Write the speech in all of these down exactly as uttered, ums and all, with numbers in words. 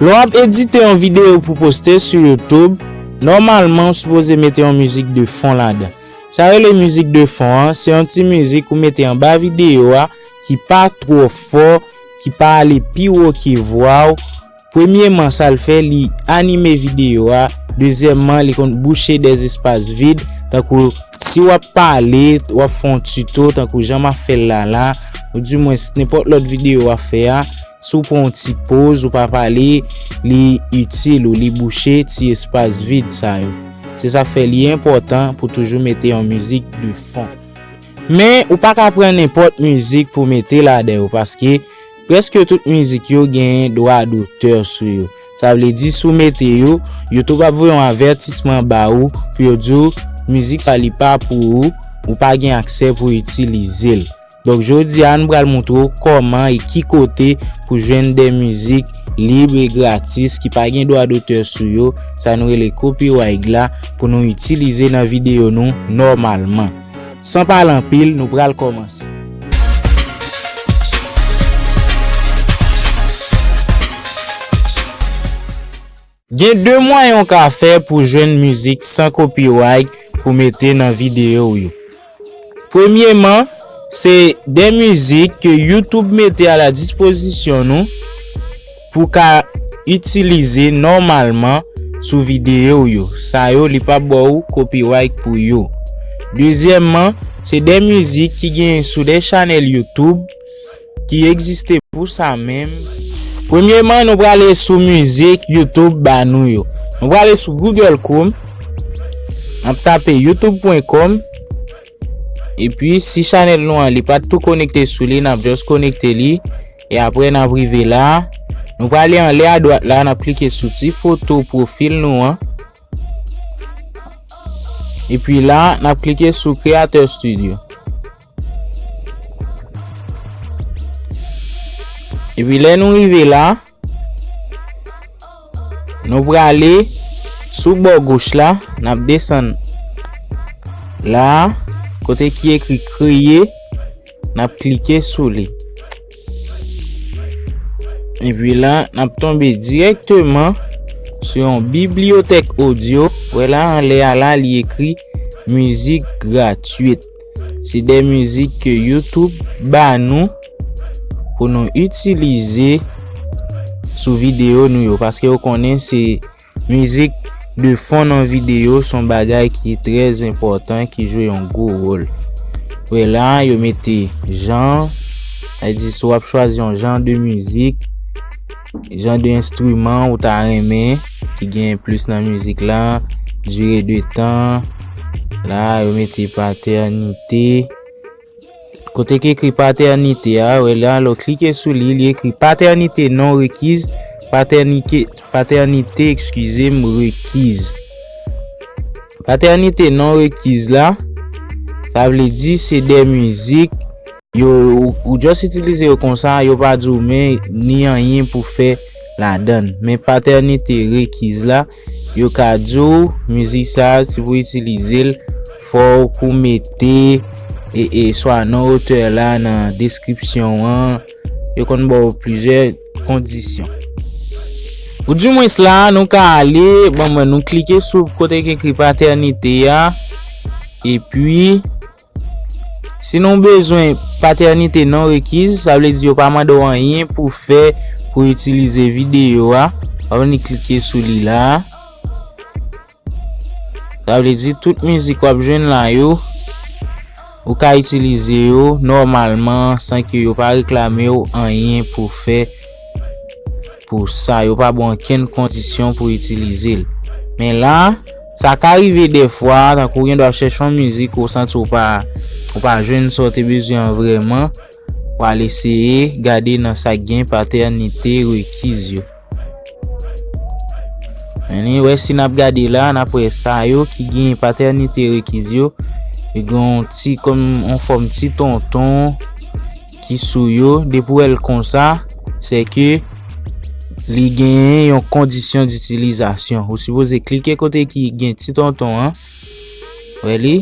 Lè w ap edite yon videyo pou poste sou YouTube, nòmalman ou sipoze mete yon mizik de fon ladan. Sa yo rele mizik de fon an, se yon ti mizik ou mete anba videyo a ki pa twò fò, ki pa ale pi wo ke vwa w. Premyeman, sa l fè, li anime videyo a. Dezyèmman, li konn bouche dè espas vid, tankou si w ap pale, w ap fè yon tito, tankou jan m ap fè l la la, oudimwens nenpòt lòt videyo w ap fè a, si w pran yon ti poz, ou pa pale, li itil ou, li bouche ti espas vid sa yo. Se sa k fè li enpòtan pou toujou mete yon mizik de fon. Men, ou pa ka pran nenpòt mizik pou mete ladan yo, paske prèske tout mizik yo genyen dwa dotè sou yo. Sa vle di, si w mete yo, YouTube ap voye yon avètisman ba ou pou yo di w mizik sa li pa pou ou, ou pa gen aksè pou itilize l. Donk, jodi a, nou pral montre w kòman e ki kote pou jwenn de mizik lib e gratis ki pa gen dwa dotè sou yo, sa nou rele copyright la, pou nou itilize nan videyo nou nòmalman. San pale anpil, nou pral kòmanse. Gen de mwayen w ka fè pou jwenn mizik san copyright pou mete nan videyo w yo. Premyeman, se de mizik ke YouTube mete a la dispozisyon nou pou ka itilize nòmalman sou videyo w yo. Sa yo, li p ap ba w copyright pou yo. Dezyèmman, se de mizik ki genyen sou de chanèl YouTube ki egziste pou sa menm. Premyeman, nou prale sou mizik YouTube ba nou yo. Nou prale sou Google Chrome, n ap tape youtube pwen kòm, epi si chanèl nou an li pa t tou konekte sou li, n ap just konekte li, e apre n ap rive la, nou prale anlè adwat la, n ap klike sou ti foto pwofil nou an, epi la, n ap klike sou Creator Studio. Epi lè nou rive la, nou prale sou bò goch la, n ap desann la, kote ki ekri kreye, n ap klike sou li. Epi la, n ap tonbe dirèkteman sou yon bibliyotèk odyo. Wè la, anlè a la, li ekri mizik gratwit. Se de mizik ke YouTube ba nou pou nou itilize sou videyo nou yo, paske yo konnen se mizik de fon nan videyo, se yon bagay ki trè enpòtan, ki jwe yon gwo wòl. Wè la, yo mete jan, sa vle di si w ap chwazi yon jan de mizik, jan de enstriman ou ta renmen ki gen plis nan mizik la, dire de tan, la, yo mete patènite. Kote ki ekri patènite a, wè la, lè w klike sou li, li ekri patènite non rekiz, patènite, patènite, eskize m, rekiz. Patènite non rekiz la, sa vle di se de mizik, yo, ou, ou just itilize yo konsa, yo pa di w men ni anyen pou fè ladan l. Men patènite rekiz la, yo ka di w, mizik sa, si pou itilize l, fò w pou mete, e, e, swa non otè la nan deskripsyon an, yo konn ba w plizyè kondisyon. Oudimwens la, nou ka ale, bon, mwen, nou klike sou kote ki ekri patènite a, epi, si nou bezwen patènite non rekiz, sa vle di yo pa mande w anyen pou fè, pou itilize videyo a, w ap vin klike sou li la. Sa vle di tout mizik w ap jwenn la yo, ou ka itilize yo nòmalman san ke yo pa reklame w anyen pou fè pou sa. Yo pa ba w okenn kondisyon pou itilize l. Men la, sa ka rive dèfwa, tankou ou gen dwa ap chèche yon mizik, ou santi w pa, ou pa jwenn sa w te bezwen an vrèman, w al eseye gade nan sa k gen patènite rekiz yo. Anyway, si n ap gade la, n ap wè sa yo ki gen patènite rekiz yo. Yo gen yon ti, kòm yon fòm ti tonton ki sou yo. Depi w wè l konsa, se ke li genyen yon kondisyon ditilizasyon. Ou sipoze klike kote ki gen ti tonton an. Wè li?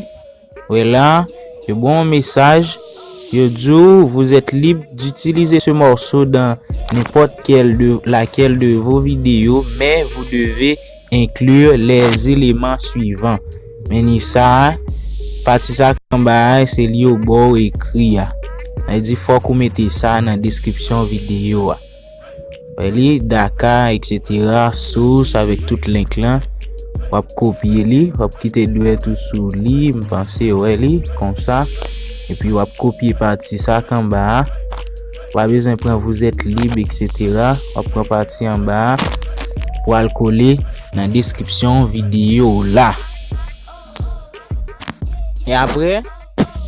Wè la, yo ba w yon mesaj. Yo di w, vous êtes libre d'utiliser ce morceau dans n'importe quelle de, laquelle de vos vidéos, mais vous devez inclure les éléments suivants. Men ni sa, pati sa k anba a, se li yo ba w ekri a. Sa vle di fòk ou mete sa nan deskripsyon videyo a. Wè li, daka, et cetera, source avèk tout link lan. W ap kopye li, w ap kite dwèt ou sou li, m panse, wè li, konsa. Epi w ap kopye pati sa k anba a. W pa bezwen pran vous êtes libre, et cetera. W ap pran pati anba a pou al kole nan deskripsyon videyo la. E apre,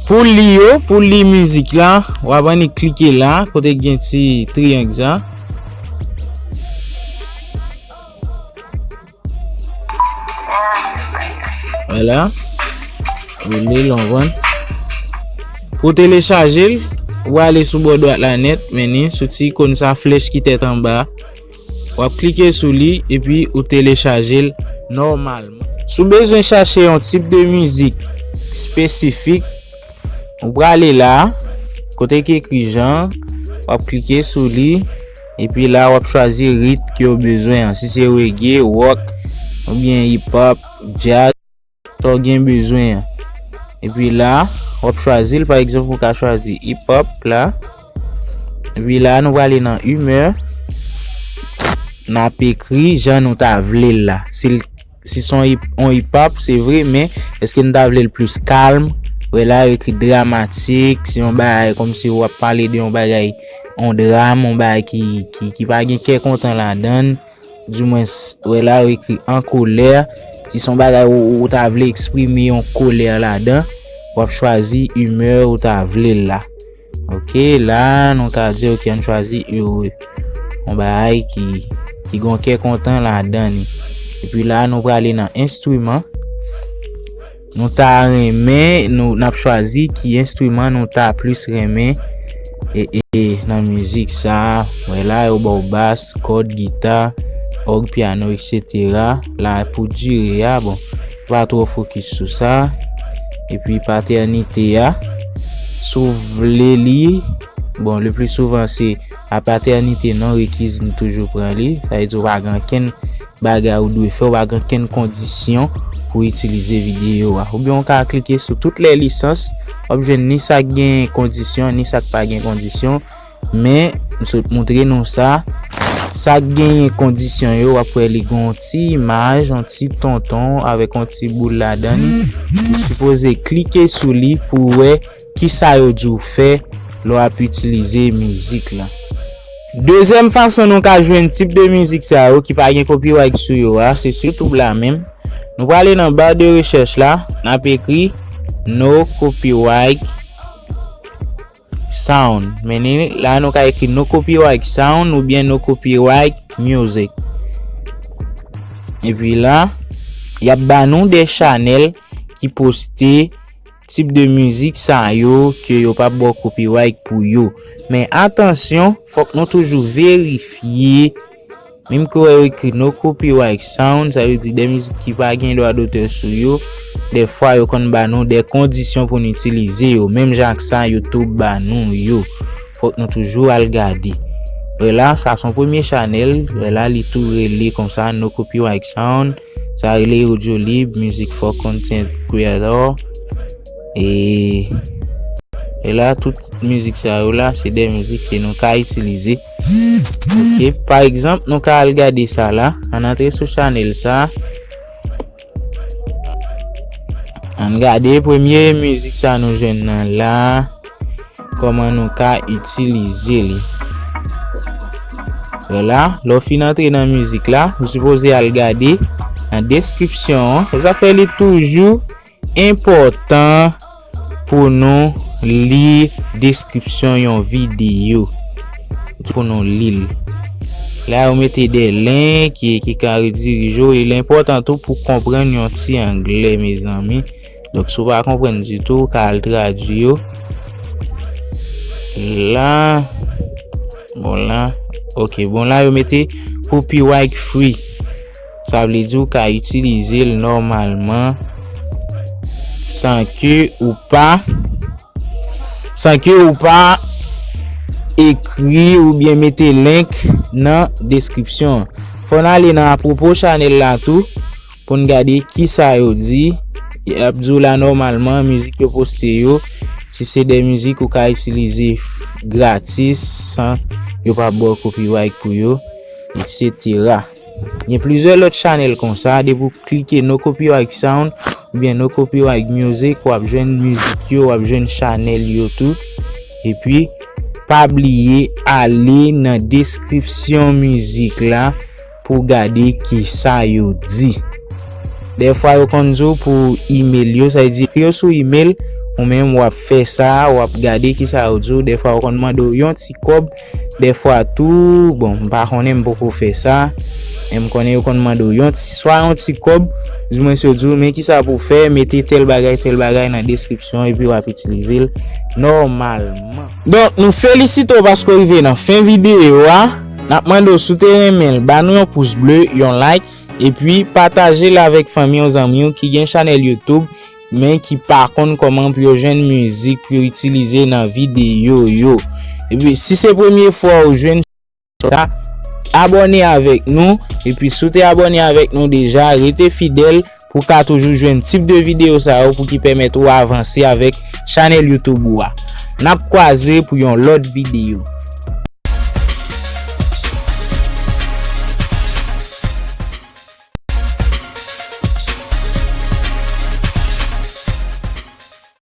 pou li yo, pou li mizik la, w ap annik klike la, kote gen ti triyang sa. Vwala. Ou li l, ou konprann. Pou telechaje l, ou ale sou bò dwat la nèt, men ni sou ti ikòn sa, flèch ki tèt anba a. W ap klike sou li, epi ou telechaje l nòmalman. Si w bezwen chache yon tip de mizik espesifik, ou prale la, kote ki ekri jan, w ap klike sou li, epi la w ap chwazi ritm ke w bezwen an. Si se reggae, rock, oubyen hip hop, jazz, sa w gen bezwen an. Epi la, w ap chwazi l, pa egzanp, ou ka chwazi hip hop la. Epi la, nou prale nan humeur. N ap ekri jan nou ta vle l la. Si l, si se yon hip, yon hip hop, se vre, men èske n ta vle l plis kalm? Wè la, yo ekri dramatik, se yon bagay kòmsi w ap pale de yon bagay, yon dram, yon bagay ki, ki, ki pa gen kè kontan ladan l. Dimwens, wè la, yo ekri an kolè. Si se yon bagay ou, ou ta vle eksprime yon kolè ladan, w ap chwazi imè ou ta vle l la. Ok, la, nou ka di, ok, ann chwazi ere. Yon bagay ki, ki gon kè kontan ladan li. Epi la, nou prale nan enstriman. Nou ta renmen, nou, n ap chwazi ki enstriman nou ta plis renmen e, e, e, nan mizik sa. Wè la, yo ba w bas, kòd, gita, òg, pyano, et cetera. La, pou dire a, bon, pa twò fokis sou sa. Epi patènite a, si w vle li, bon, le pli souvan se a patènite non rekiz nou toujou pran li. Sa vle di w pa gen ankenn bagay ou dwe fè, w pa gen ankenn kondisyon pou itilize videyo a. Oubyen w ka klike sou tout lè lisans, w ap jwenn ni sa k gen kondisyon, ni sa k pa gen kondisyon. Men, m sot montre nou sa. Sa k genyen kondisyon yo, w ap wè li gen yon ti imaj, yon ti tonton avèk yon ti boul ladan li. Ou sipoze klike sou li pou w wè kisa yo di w fè lè w ap itilize mizik la. Dezyèm fason nou ka jwenn tip de mizik sa yo ki pa gen copyright sou yo a, se sou YouTube la menm. Nou prale nan ba de rechèch la, n ap ekri no copyright sound. Men ni la nou ka ekri no copyright sound oubyen no copyright music. Epi la, y ap ba nou de chanèl ki poste tip de mizik sa yo ke yo p ap ba w copyright pou yo. Men atansyon, fòk nou toujou verifye. Menm ke w wè yo ekri no copyright sound, sa vle di de mizik ki pa gen dwa dotè sou yo, dèfwa yo konn ba nou de kondisyon pou n itilize yo, menm jan ak sa YouTube ba nou yo. Fòk nou toujou al gade. Wè la, sa se yon premye chanèl. Wè la, li tou rele konsa, no copyright sound. Sa rele audio lib, music for content creator. E, e la, tout mizik sa yo la, se de mizik ke nou ka itilize. Ok, pa egzanp, nou ka al gade sa la. Ann antre sou chanèl sa. Ann gade premye mizik sa nou jwenn nan la. Kòman nou ka itilize li. Wè la, lè w fin antre nan mizik la, ou sipoze al gade nan deskripsyon an. Se sa fè li toujou enpòtan pou nou li deskripsyon yon videyo. Pou nou li l. La, yo mete de lyen ki, ki ka redirije w, e l enpòtan tou pou konprann yon ti anglè, mezanmi. Donk, si w pa konprann ditou, ou ka al tradui yo. La, bon, la, ok, bon, la, yo mete copyright free. Sa vle di ou ka itilize l nòmalman san ke ou pa, San ke ou pa ekri oubyen mete link nan deskripsyon an. Fò n ale nan apwopo chanèl la tou pou n gade kisa yo di. Y ap di w la nòmalman mizik yo poste yo, si se de mizik ou ka itilize gratis san yo pa ba w copyright pou yo, et cetera. Gen plizyè lòt chanèl konsa, depi w klike no copyright sound oubyen no copyright music, w ap jwenn mizik yo, w ap jwenn chanèl yo tou. Epi pa bliye ale nan deskripsyon mizik la pou gade kisa yo di. Dèfwa yo konn di w pou email yo, sa vle di ekri yo sou email, ou menm w ap fè sa, w ap gade kisa yo di w. Dèfwa yo konn mande w yon ti kòb, dèfwa tou, bon, m pa konnen, m poko fè sa. Men m konnen yo konn mande w yon ti, swa yon ti kòb, di mwen si yo di w, men kisa pou w fè, mete tèl bagay, tèl bagay nan deskripsyon, epi w ap itilize l nòmalman. Donk, nou felisite w paske w rive nan fen videyo a. N ap mande w si w te renmen l, ba nou yon pous ble, yon like, epi pataje l avèk fanmi w, zanmi w ki gen chanèl YouTube, men ki pa konn kòman pou yo jwenn mizik pou yo itilize nan videyo yo. Epi, si se premye fwa ou jwenn sa, abòne avèk nou. Epi, si w te abòne avèk nou deja, rete fidèl pou w ka toujou jwenn tip de videyo sa yo pou ki pèmèt ou avanse avèk chanèl YouTube ou a. N ap kwaze pou yon lòt videyo.